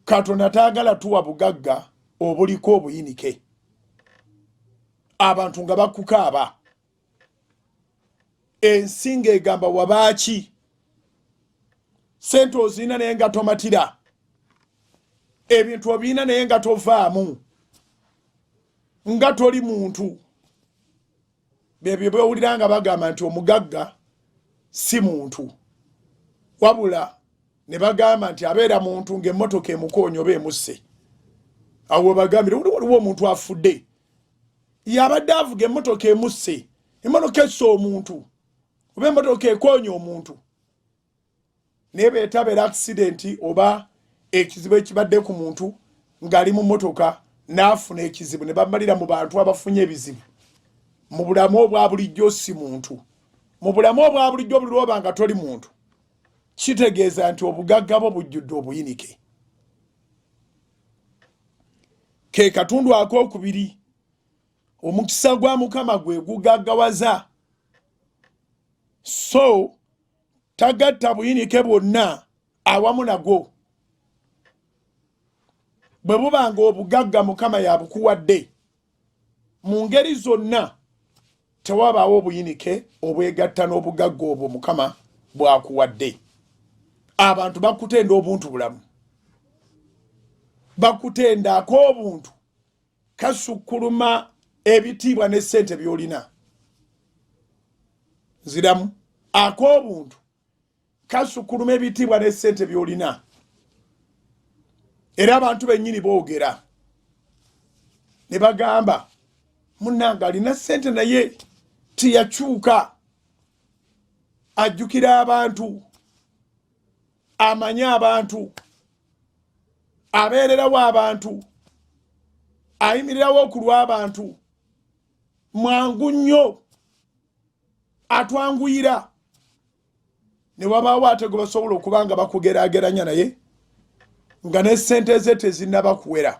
Katonda taagala tuwa bugagga obuliko obuyinike, abantu nga bakukaaba, ensi ng'egamba wabaaki, sente ozirina naye nga tomatira, ebintu obirina naye nga tovaamu, nga toli muntu. Byebyo byowulira nga bagamba nti omugagga si muntu, wabula ne bagamba nti abeera muntu ng'emmotoka emukoonya oba emusse. Awo webagambire waliwo omuntu afudde, yabadde avuga emmotoka emusse, emmotoka esse omuntu oba emmotoka ekoonya omuntu, naye beetabeera accident oba ekizibu ekibadde ku muntu ng'ali mu mmotoka n'afuna ekizibu ne bamalira mu bantu abafunye ebizibu. Mu bulamu obwa bulijjo si muntu. Mu bulamu obwa bulijjo buli lwoba nga toli muntu, kitegeeza nti obugagga bwo bujjudde obuyinike. Ke katundu akookubiri, omukisa gwa Mukama gwe gugaggawaza, so tagatta buyinike bwonna awamu nagwo. Bwe buba nga obugagga Mukama yabukuwadde mu ngeri zonna, tewabaawo obuyinike obwegatta n'obugagga obwo Mukama bwakuwadde. Abantu bakutenda obuntu bulamu, bakutenda ak'obuntu kasukkuluma ebitiibwa ne ssente by'olina. Nziramu, ak'obuntu kasukkuluma ebitiibwa ne ssente by'olina. Era abantu bennyini boogera ne bagamba, munnange alina ssente naye teyakyuka, ajjukira abantu, amanyi abantu, abeererawo abantu, ayimirirawo ku lw'abantu, mwangu nnyo, atwanguyira. Ne wabaawo ate gwe basobola okuba nga bakugeraageranya naye nga ne ssente ze tezinnaba kuwera,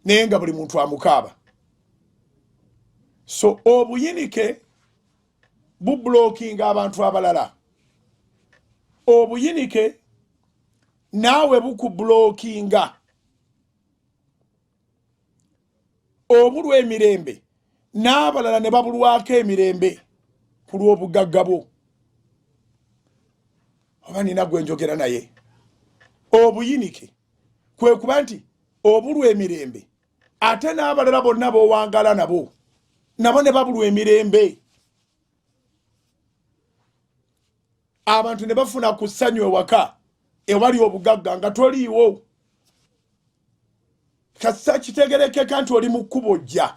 naye nga buli muntu amukaaba. So obuyinike bublockinga abantu abalala, obuyinike naawe bukublockinga. Obulwa emirembe n'abalala ne babulwako emirembe ku lw'obugagga bwo. Oba nina gwe njogera naye? Obuyinike kwe kuba nti obulwa emirembe ate n'abalala bonna b'owangala nabo nabo ne babulwa emirembe. Abantu ne bafuna ku ssanyu ewaka ewali obugagga nga toliiwo. Kasita kitegerekeka nti oli mu kkubo ojja,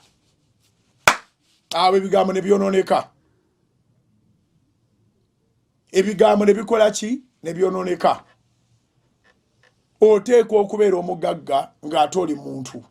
awo ebigambo ne byonooneka, ebigambo ne bikola ki? Ne byonooneka. Oteekwa okubeera omugagga ng'ate oli muntu.